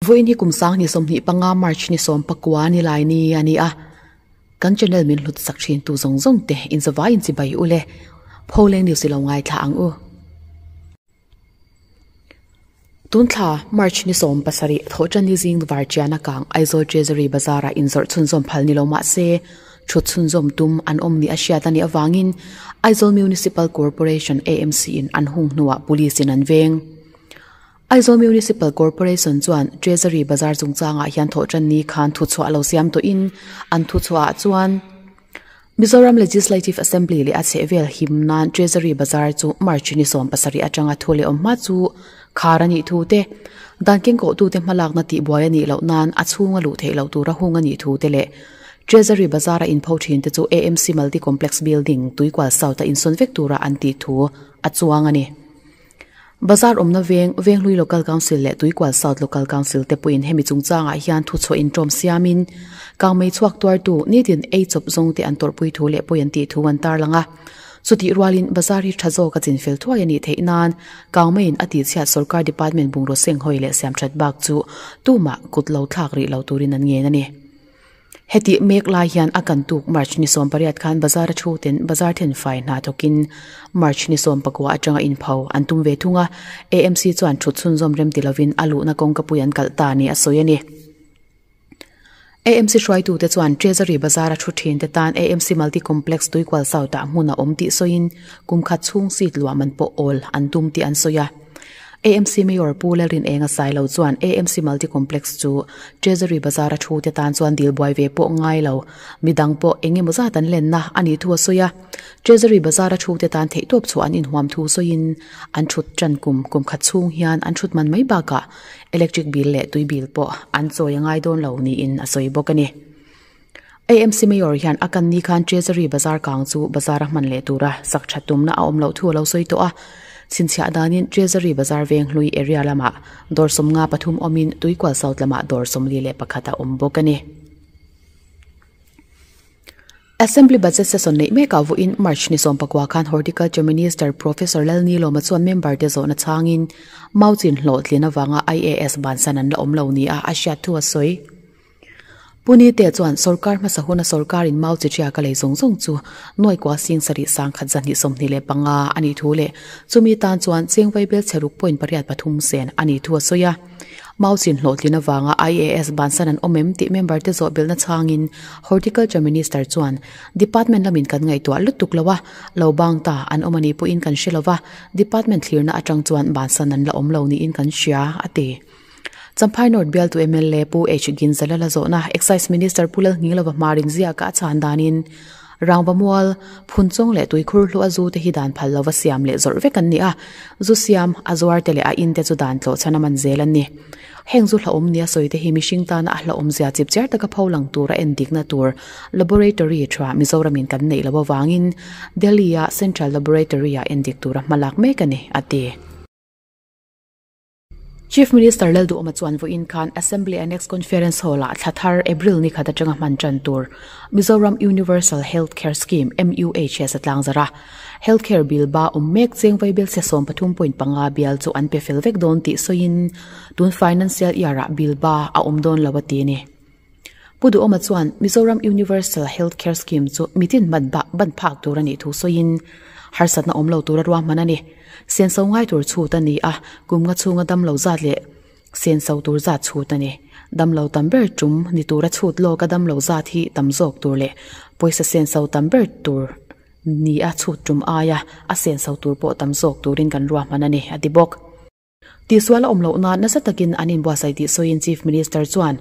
Vawiin hi kum 2025 March ni 19 ni lai ni a ni a, kan channel min hlut sak thin tu zawng zawng te inzawai inchibai u le, Pholeng News i lo ngaithla ang u. Tun thla March ni 17 thawhtan ni zing varchiana kang Aizawl Treasury Bazar-ah inzawrh chhunzawm phal ni lo mah se, thut chhunzawm tum an awm ni a hriat a nih avangin Aizawl Municipal Corporation, AMC, in an hung hnuah Police in an veng. Aizawl Municipal Corporation chuan Treasury Bazar chungchangah hian thawhtan ni khan thuchhuah lo siam tawhin an thuchhuahah chuan Mizoram Legislative Assembly leh a chhehvel him nan Treasury Bazar chu March ni 17 atanga thu leh awm hma chu khar a nih thu te, dan kengkawhtute hmalakna tihbuai a nih loh nan a chhunga luh theih loh tura hung a nih thu te leh Treasury Bazar-a inpho thin te chu AMC Multi Complex Building, Tuikual South-a insawn vek tura an tih thu a chuang a ni. Bazar awmna veng, Venghlui Local Council leh Tuikual South Local Council te pawhin hemi chungchangah hian thuchhuah inṭawm siamin kangmei chhuak tuartu nitin ei chawp zawng te an tawrhpui thu leh pawi an tih thu an tarlang a. Chutih rualin bazar hi tha zawk a chinfel thuai a nih theih nan kangmeiin a tihchhiat sorkar department bungraw senghawi leh siamthat bak chu tumah kut lo thlak rih lo turin an ngen a ni. Hetih mek lai hian a kan tuk March ni 18 khan bazar a thu ten bazar then fai hna thawkin March ni 19 atanga inpho an tum ve thung a, AMC chuan thut chhunzawm rem ti lovin a luhna kawngkapui an kalh ta ni a sawi a ni. AMC hruaitute chuan Treasury bazar a thu thin te tan AMC Multi Complex Tuikual South ah hmun a awm tih sawiin kum khat chhung seat luah man pawh awl an tum tih an sawi a. AMC Mayor Pu Lalrinenga Sailo chuan AMC Multi Complex chu Treasury Bazar a thu te tan chuan dil buai ve pawh ngai lo, midang pawh eng emaw zat an lenna a nih thu a sawi a. Treasury Bazar a thu te tan theihtawp chhuah an inhuam thu sawiin an thut tan kum kum khat chhung hian an thut man mai bakah electric bill leh tui bill pawh an chawi a ngai dawn lo niin a sawi bawk a ni. AMC Mayor hian a kan ni khan Treasury Bazar kang chu bazar a hman leh tura sak that tumna a awm loh thu a lo sawi tawh a. Chhinchhiah danin Treasury Bazar Venghlui area lamah dawr 53 awmin Tuikual South lamah dawr 41 a awm bawk a ni. Assembly Budget Session neih mekah vawiin March ni 19 khan Horticulture Minister Professor Lalnilawma chuan member te zawhna chhangin Mauchin hlawhtlin avanga IAS bansan an la awm lo nia a hriat thu a sawi. Puni te chuan sorkar hmasa huna sorkarin mau chi ṭhiak a lei zawng zawng chu nuai kua sing sarih sangkhat zahnih 25 a nih thu leh chumi tan chuan cheng vaibel chhe ruk point pariat pathum sen a nih thu a sawi a. Mau chin hlawhtlin avanga IAS bansan an awm em tih member te zawh belhna chhangin Horticulture Minister chuan Department lamin kan ngaihtuah lutuk lo a, lo bang ta an awm a nih pawhin kan hre lo va, Department thlirna atang chuan bansan an la awm lo niin kan hria, a ti. Champhai North bialtu mla Pu H Ginzala la zawhna Excise Minister Pu Lalnghilova hmarin ziaka a chhan danin Rangva mual, Phunchawng leh Tuikhur hlu a zu te hi dan phal lova siam leh zawrh vek an ni a, zu siam, a zuar te leh a in te chu dan tlawh chhan a man zel an ni. Heng zu hlauhawm nia sawi te hi mihring tana a hlauhawm zia chip chiar taka pho lang tura en dikna tur Laboratory tha Mizoramin kan neih loh avangin Delhi-a Central Laboratory-ah en dik tura hmalak mek a ni, a ti. Chief Minister Lalduhawma chuan vawiin khan Assembly Annex Conference Hall-ah thla thar April ni khat atanga hman tan tur Mizoram Universal Health Care Scheme, MUHS, a tlang zarh a. Health Care Bill ba awm mek cheng vaibel se 13.5 bial chu an pe fel vek dawn tih sawiin tun financial year-ah bill ba a awm dawn lo a ti a ni. Pu Duhawma chuan Mizoram Universal Health Care Scheme chu mitin hman bah ban phak tur a nih thu sawiin harsatna awm lo tura ruahman a ni. Senso ngai tur chhut a ni a, kum nga chhunga damlo zat leh senso tur zat chhut a ni. Damlo tam ber tum ni tura chhut lawka damlo zat hi tam zawk tur leh pawisa senso tam ber tur ni a chhut tum aia a senso tur pawh tam zawk turin kan ruahman a ni, a ti bawk. Tihsual a awm loh nan nasa takin an inbuatsaih tih sawiin Chief Minister chuan,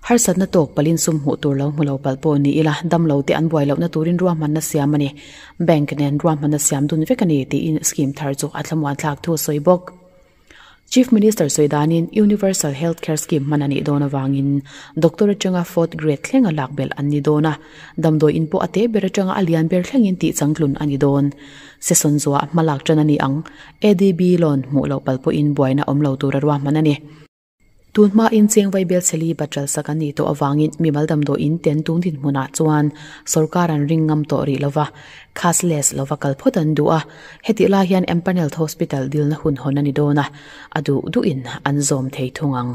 Harsatna tawk palin sum hmuh tur lo hmu lo palh pawh ni ila, damlo te an buai lohna turin ruahmanna siam a ni. Bank nen ruahmanna siam dun vek a ni, tiin scheme thar chu a thlamuan thlak thu a sawi bawk. Chief Minister sawi danin Universal Health Care Scheme hman a nih dawn avangin doctor atanga fourth grade thlenga lak belh an ni dawn a, damdawi in pawh a te ber atanga a lian ber thlengin tih changtlun a ni dawn. Session zuah hmalak tan a ni ang. ADB loan hmuh loh pal pawhin buaina awm lo tura ruahman a ni. Tun hmain cheng vaibel chheli batral sak an nih tawh avangin mimal damdawiin ten tung dinhmunah chuan sorkar an ring ngam tawh rih lova, cashless lova kal phawt an duh a. Hetih lai hian Empanelled Hospital dilna hun hawn a ni dawn a, a duh duhin an zawm thei thung ang.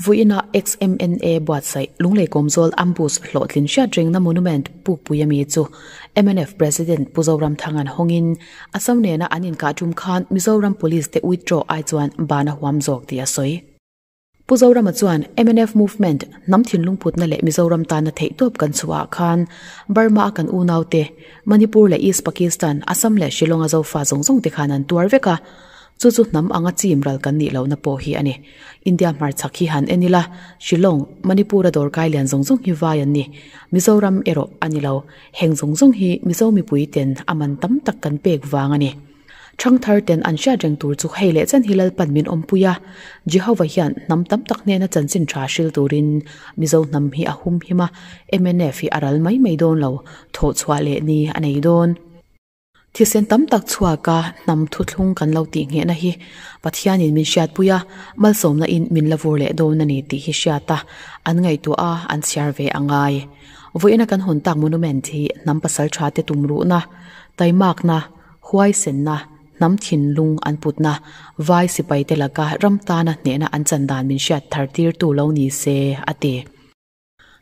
Vawiina XMNA buatsaih Lunglei Kawmzawl Ambush hlawhtlin hriat rengna monument pukpui ami chu mnf President Pu Zoramthanga'n hawngin Assam nena an inkah tum khan Mizoram Police te withdraw ai chuan ban a huam zawk tih a sawi. Pu Zorama chuan mnf movement hnam thinlung putna leh Mizoram tana theihtawp kan chhuah ah khan Burma a kan unaute, Manipur leh East Pakistan, Assam leh Shillong a Zofa zawng zawng te khan an tuar vek a, chu chu hnam anga chim ral kan nih lohna pawh hi a ni. India hmarchhak hi han en ila, Shillong, Manipur a dawrkai lian zawng zawng hi vai an ni. Mizoram erawh a ni lo. Heng zawng zawng hi Mizo mipui ten a man tam tak kan pek vang a ni. Thangthar ten an hriat reng tur chu hei leh chen hi Lalpan min awmpui a, Jehovah hian hnam tam tak hnena chanchin tha hril turin Mizo hnam hi a hum him a, mnf hi a ral mai mai dawn lo, thawh chhuah leh ni a nei dawn. Thisen tam tak chhuaka hnam thuthlung kan lo tih nghehna hi Pathianin min hriatpui a, malsawmna in min la vur leh dawn a ni tih hi hriat a, an ngaihtuah a, an chhiar ve a ngai. Vawiina kan hawn tak monument hi hnam pasal tha te tumruhna, taimakna, Huaisenna, hnam thinlung an putna, vai sipaite laka ram tana hnehna an chan dan min hriat thar tirtu lo ni se, a ti.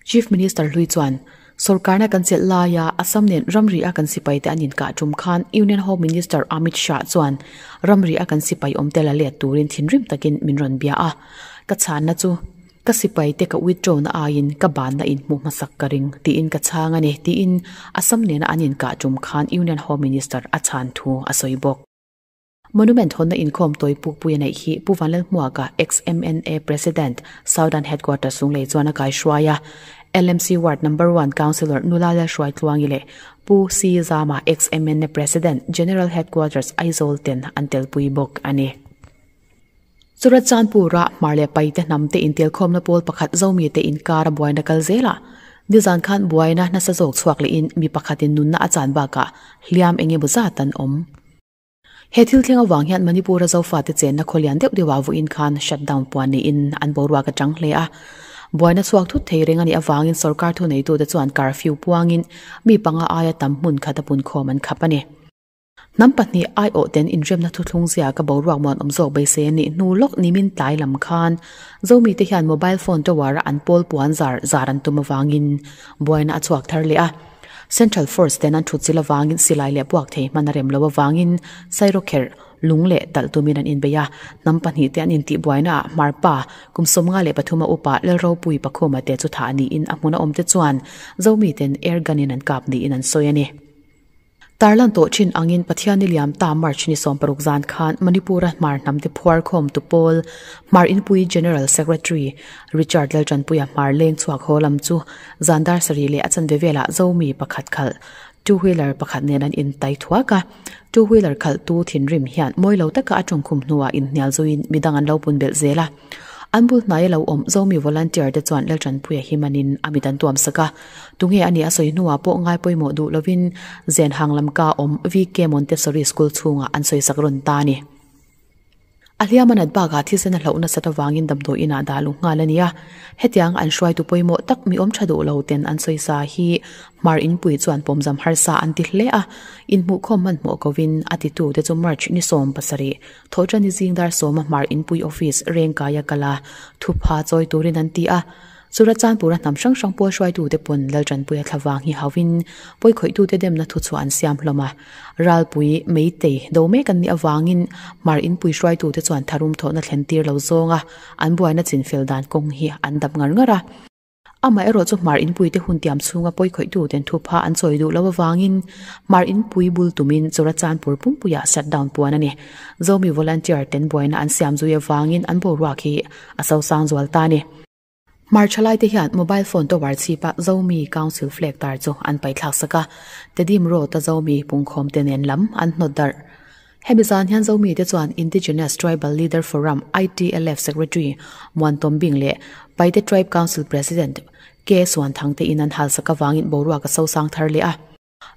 Chief Minister hlui chuan, Sorkarna kan chelh laia Assam nen ramri a kan sipaite an inkah tum khan Union Home Minister Amit Shah chuan ramri a kan sipai awmte la let turin thinrim takin min rawn bia a, ka chhanna chu Ka sipai te ka withdraw na aiin ka banna in hmuh hmasak ka ring tiin ka chhang a ni, tiin Assam nena an inkah tum khan Union Home Minister a chhan thu a sawi bawk. Monument hawnna inkhawm tawi pukpui a neih hi Pu Vanlalhmuaka, ex-MNA President, Southern Headquarters Lunglei chuan a kaihruai a, LMC Ward Number One Councillor Nula Lalhruaitluangi leh Pu C Zama, ex-MNA President, General Headquarters Aizawl ten an telpui bawk a ni. Churachandpur-a hmar leh paite hnam te intelkhawmna pawl pakhat Zomi te inkar a buaina kal zelah nizan khan buaina nasa zawk chhuak lehin mi pakhatin nunna a chan bakah hliam eng emaw zat an awm. He thil thleng avang hian Manipur-a Zofate chenna khawlian deuh deuhah vawiin khan shutdown puan niin an boruak a chang hle a. Buaina chhuak thut thei reng a nih avangin sorkar thuneitute chuan curfew puangin mi panga aia tam hmun khat a punkhawm an khap a ni. Hnam pahnih aiawh ten inremna thuthlung zia ka boruak muan awm zawk beisei a nih hnu lawk nimin tlai lam khan Zomi te hian mobile phone tower a an pawl puan zar zar an tum avangin buaina a chhuak thar leh a. Central Force ten an thut zil avangin silai leh puak thei hman a rem lo avangin Sairawkherh lung leh talh tumin an inbei a. Hnam pahnih te an intih buaina ah Hmarpa kum 53 a upa Lalropui Pakhuma te chu thah niin a hmun a awm te chuan Zomi ten air gun in an kap niin an sawi a ni. Tarlan tawh thin angin Pathian ni liam ta March ni 16 zan khan Manipur-a Hmar hnamte phuar khawmtu pawl Hmar Inpui General Secretary Richard Laltanpuia Hmar leng chhuak haw lam chu zan dar sarih leh a chanve velah Zomi pakhat khalh two wheeler pakhat nen an intai thuak a. Two wheeler khalhtu thinrim hian mawi lo taka a tawngkhum hnuah inhnial zuiin midang an lo pun belh zel a. An bul hnaia lo awm Zomi volunteer te chuan Laltanpuia hi manin a mit an tuam sak a. Tunge a nih a sawi hnuah pawh ngai pawimawh duh lovin Zen hang lam ka awm VK Montessori School chhungah an sawisak rawn ta a ni. A hliam a nat bakah thisen a hlauh nasat avangin damdawi inah dah luh nghal a ni a. Hetiang an hruaitu pawimawh tak mi awm tha duh lo ten an sawisa hi Hmar Inpui chuan pawmzam harsa an ti hle a. Inhmuhkhawm hmanhmawh kovin a titute chu March ni 17 Thawhṭani zing dar sawma Hmar Inpui Office Rengkaia kala thupha chawi turin an ti a. Churachandpura hnam hrang hrang pawl hruaitute pawn Lalṭanpuia thlavang hi hauhin pawikhawih-tute demna thuchhuah an siam hlawm a. Ralpui, Meitei, do mek an nih avangin Hmar Inpui hruaitute chuan tharum thawhna thlen tir lo zawnga an buaina chinfel dan kawng hi an dap ngar ngar a. Amaherawh chu Hmar Inpuite hun tiam chhunga pawikhawih-tuten thupha an chawi duh lo avangin Hmar Inpui bul tumin Churachandpur pumpuiah shutdown puan a ni. Zomi volunteer ten buaina an siam zui avangin an boruak hi a sosang zual ta a ni. Hmar thalaite hian mobile phone tower chhipa Zomi Council flag tar chu an paithlak sak a, Tedim Road a Zomi pungkhawm te nen lam an hnawt darh. Hemi zan hian Zomi te chuan Indigenous Tribal Leader Forum, ITLF, Secretary Muan Tombing leh Paite Tribe Council President K Suanthang te in an hal sak avangin boruak a sosang thar leh a.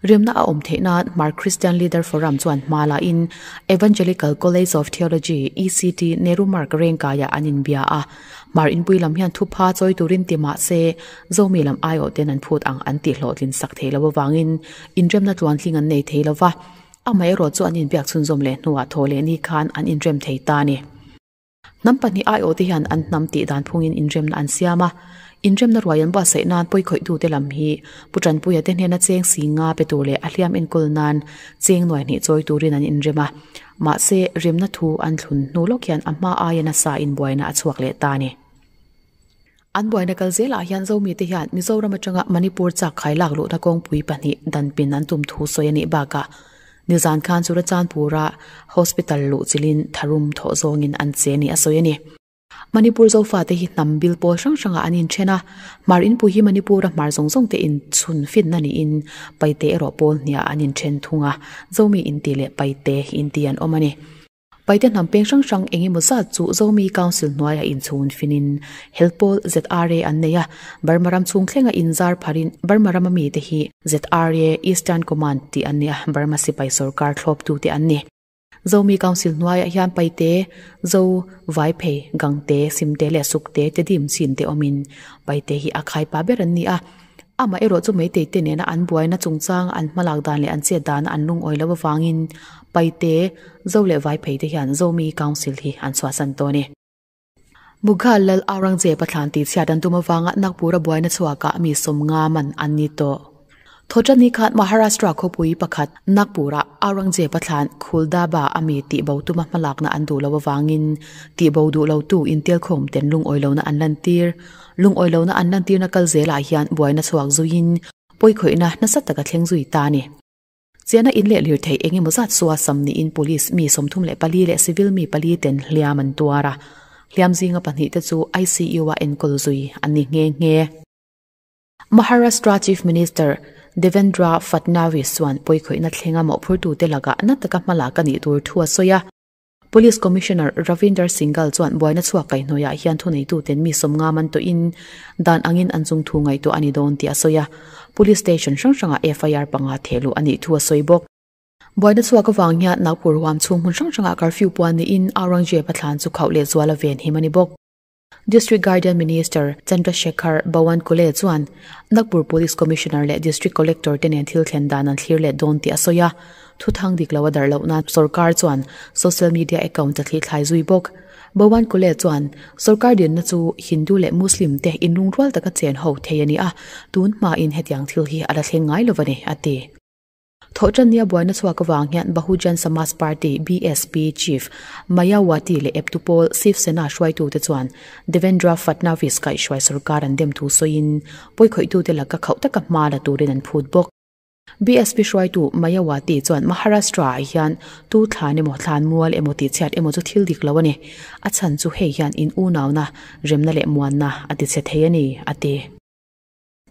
Remna a awm theih nan Hmar Christian Leader Forum chuan hma la in Evangelical College of Theology, ECT, Nehru Marg Rengkaiah an inbia a. Hmar inpui lam hian thupha chawi turin ti mah se Zomi lam aiawh ten an phut ang an tih hlawhtlin sak thei lo avangin inremna tluanhling an nei thei lo va. Amaherawh chu an inbiak chhunzawm leh hnuah thaw leh ni khan an inrem thei ta a ni. Hnam pahnih aiawhte hian an hnam tih dan phungin inremna an siam a, inremna ruai an buatsaih nan pawikhawih tute lam hi Pu Tanpuia te hnena cheng si nga pe tur leh a hliam enkawl nan cheng nuai hnih chawi turin an inrem a, mahse remna thu an thlun hnu lawk hian a hma aia nasa inbuaina a chhuak leh ta a ni. An buaina kal zelah hian Zomite hian Mizoram atanga Manipur chak khai lak luhna kawngpui pahnih danpin an tum thu sawi a nih bakah nizan khan Churachandpura Hospital luh chilhin tharum thawh zawngin an che ni a sawi a ni. Manipur Zofate hi hnam bil pawl hrang hrangah an inthen a, Hmar inpui hi Manipura hmar zawng zawng te inchhun finna niin Paite erawh pawl hniah an inthen thung a, Zomi inti leh Paite inti an awm a ni. Paite hnam peng hrang hrang eng emaw zat chu Zomi Council hnuaiah inchhun finin helpawl ZRA an nei a, Burma ram chhung thlenga inzar pharin Burma rama mite hi ZRA Eastern Command tih an ni a, Burma sipai sorkar thlawptute an ni. Zomi Council hnuaiah hian Paite, Zo, Vaiphei, Gangte, Simte leh Sukte te dim chin te awmin Paite hi a khaipa ber an ni a. Amah erawh chu Meitei te nena an buaina chungchang an hmalak dan leh an chet dana an lungawi lo avangin Paite, Zo leh Vaiphei te hian Zomi Council hi an chhuahsan tawh a ni. Mughal Lal Aurangzeb a thlan tihchhiat an tum avanga Nagpur a buaina chhuakah mi sawmnga man an ni tawh. Thawṭani khan Maharashtra khawpui pakhat Nagpur-ah Aurangzeb a thlan Khuldaba a mi tihbo tuma hmalakna an duh lo avangin tihbo duh lotu intelkhawm ten lungawi lohna an lantir. Lungawi lohna an lantirna kal zelah hian buaina chhuak zuiin pawikhawihna nasa taka thleng zui ta a ni. Chiahna in leh lirthei eng emaw zat sua sam niin police mi 34 leh civil mi pali ten hliam an tuar a, hliam zinga pahnihte chu ICU-a enkawl zui an ni nghe nghe. Maharashtra Chief Minister Devendra Fadnavis chuan pawikhawihna thlenga mawhphurtute lakah na taka hmalak a nih tur thu a sawi a. Police Commissioner Ravinder Singhal chuan buaina chhuak kaihhnawihah hian thuneituten mi 50 man tawhin dan angin an chung thu ngaihtuah a ni dawn tih a sawi a. Police station hrang hrangah FIR panga thehluh a nih thu a sawi bawk. Buaina chhuak avang hian Nagpur huam chhung hmun hrang hrangah curfew puan niin Aurangzeb a thlan chu khauh leh zual a venhim a ni bawk. District Guardian Minister Chandrasekhar Bawankule chuan Nagpur Police Commissioner leh District Collector te nen thil thlen dan an thlir leh dawn tih a sawi a, thuthang dik lo a darh loh nan sorkar chuan social media account a thlithlai zui bawk. Bawankule chuan sorkar dinna chu Hindu leh Muslim te inlungrual taka chen ho thei a ni a, tun hmain hetiang thil hi a la thleng ngai lo a ni, a ti. Thawhṭannia buaina chhuak avang hian Bahujan Samaj Party, BSP, Chief Mayawati leh eptu pawl Shiv Sena hruaitute chuan Devendra Fadnavis kaihhruai sorkar an dem thu sawiin pawikhawihtute laka khauh taka hma la turin an phut bawk. BSP hruaitu Mayawati chuan Maharashtra-ah hian tu thlan emaw thlan mual emaw tihchhiat emaw chu thil dik lo a ni. A chhan chu hei hian in unauna, remna leh muanna a tichhe thei a ni, a ti.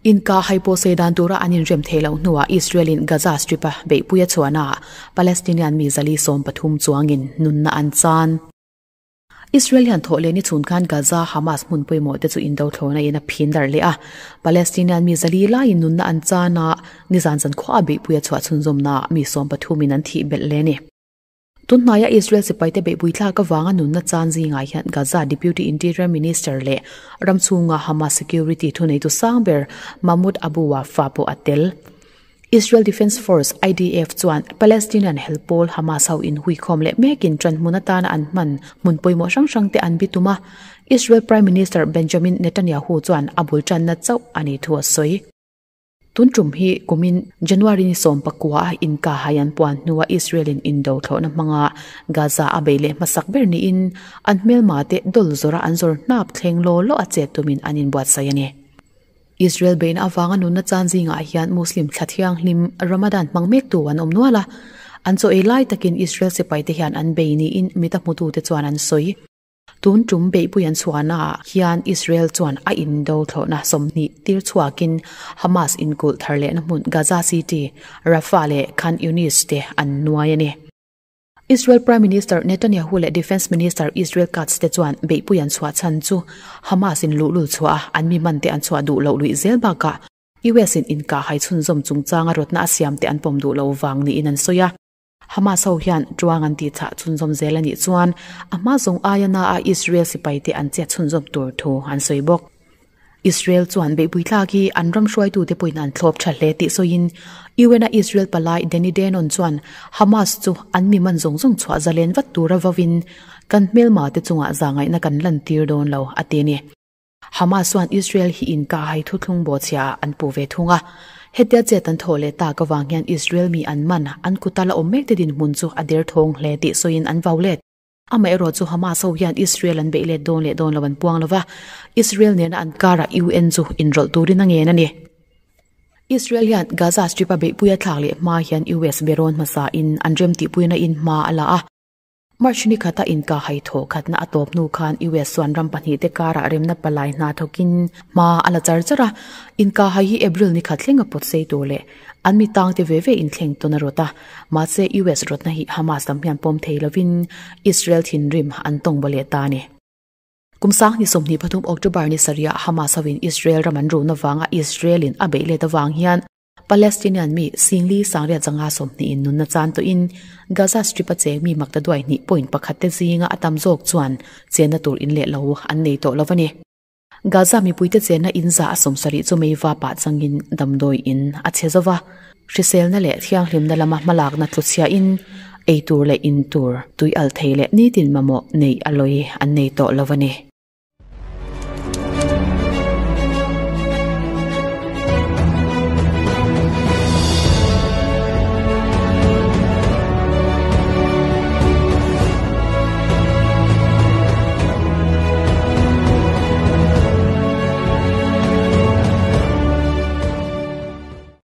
Inka haipawh sawi dan tura an inrem theih loh hnuah Israel-in Gaza Strip-a beihpui a chhuahnaah Palestinian mi 113 chuangin nunna an chan. Israel hian thawh leh ni chhun khan Gaza Hamas hmun pawimawh te chu indo thlawhna in a phin darh leh a, Palestinian mi 400 laiin nunna an chan a, nizan zankhuaah beihpui a chhuah chhunzawmnaah mi 13 in an thih belh leh a ni. Tunhnaia Israel sipaite beihpui thlak avanga nunna chan zingah hian Gaza Deputy Interior Minister leh ram chhunga Hamas security thuneitu sang ber Mahmoud Abu Wafa pawh a tel. Israel Defense Force, IDF, chuan Palestinian hel pawl Hamas ho inhuikhawm leh mekin ṭanhmun atana an hman hmun pawimawh hrang hrangte an bitum a, Israel Prime Minister Benjamin Netanyahu chuan a bul ṭanna chauh a nih thu a sawi. Tun tum hi kumin January ni 19 a inka hai an puan hnua Israel-in indo thlawhna hmanga Gaza a bei leh hmasak ber niin an hmelma te dawl zawrha an zawr hnap thleng law law a chet tumin an inbuatsaih a ni. Israel beihna avanga nunna chan zingah hian Muslim thla thianghlim Ramadan hmang mektu an awm nual a, an chaw ei lai takin Israel sipaite hian an bei niin mita hmutute chuan an sawi. Tun tum beihpui an chhuahnaah hian Israel chuan a indo thlawhna 20 tir chhuakin Hamas inkulh thar lehna hmun Gaza City, Rafah leh Khan Younis te an nuai a ni. Israel Prime Minister Netanyahu leh Defence Minister Israel Katz te chuan beihpui an chhuah chhan chu Hamas in luhlul chhuah a, an mi man te an chhuah duh loh luih zel bakah US in inkah hai chhunzawm chungchanga rawtna a siam te an pawm duh lo vang niin an sawi a. Hamas ho hian tuang an tih chah chhunzawm zel a nih chuan a hma zawng aia na a Israel sipai te an chet chhunzawm tur thu an sawi bawk. Israel chuan beihpui thlak hi an ram hruaitute pawhin an thlawp tha hle tih sawiin UN a Israel palai Danny Danon chuan Hamas chu an mi man zawng zawng chhuah zalen vat tura vauin Kan hmelma te chungah zahngaihna kan lantir dawn lo, a ti a ni. Hamas chuan Israel hi inkahhai thuthlung bawhchhiah ah an puh ve thung a. Hetia chet an thawh leh tak avang hian Israel mi an man, an kuta la awm mek te dinhmun chu a derthawng hle tih sawiin an vau let. Amaherawh chu Hamas ho hian Israel an beih let dawn leh dawn lo an puang lo va, Israel nena an karah UN chu inrawlh turin a ngen a ni. Israel hian Gaza Strip a beihpui a thlak leh hma hian US berawn hmasa in an remtihpuina in hma a la a. March ni khata inkahhai thawh khatna a tawp hnu khan US chuan ram pahnihte karah remna palai hna thawkin hma a la char char a, inkahhai hi April ni khat thleng a pawt sei tur leh an mi tangte ve ve inthleng tawn a rawt a, mahse US rawtna hi Hamas lam hian pawm thei lovin Israel thinrim an tawng baw leh ta a ni. Kum sang ni 23 October ni sarihah Hamas hoin Israel ram an run avanga Israel in a beih let avang hian Palestinian mi Singli Sangria changa 20 in nunna chan tawhin Gaza Strip a cheng mi makta duai hnih point pakhat te zinga a tam zawk chuan chenna tur in leh lo an nei tawh lo a ni. Gaza mipuite chenna in za a 70 chu mei va pah changin damdawi in a chhe zo va, hriselna leh thianghlimna lama hmalakna tluchhia in ei tur leh in tur tui al thei leh nitin mamawh neih a lawi an nei tawh lo a ni.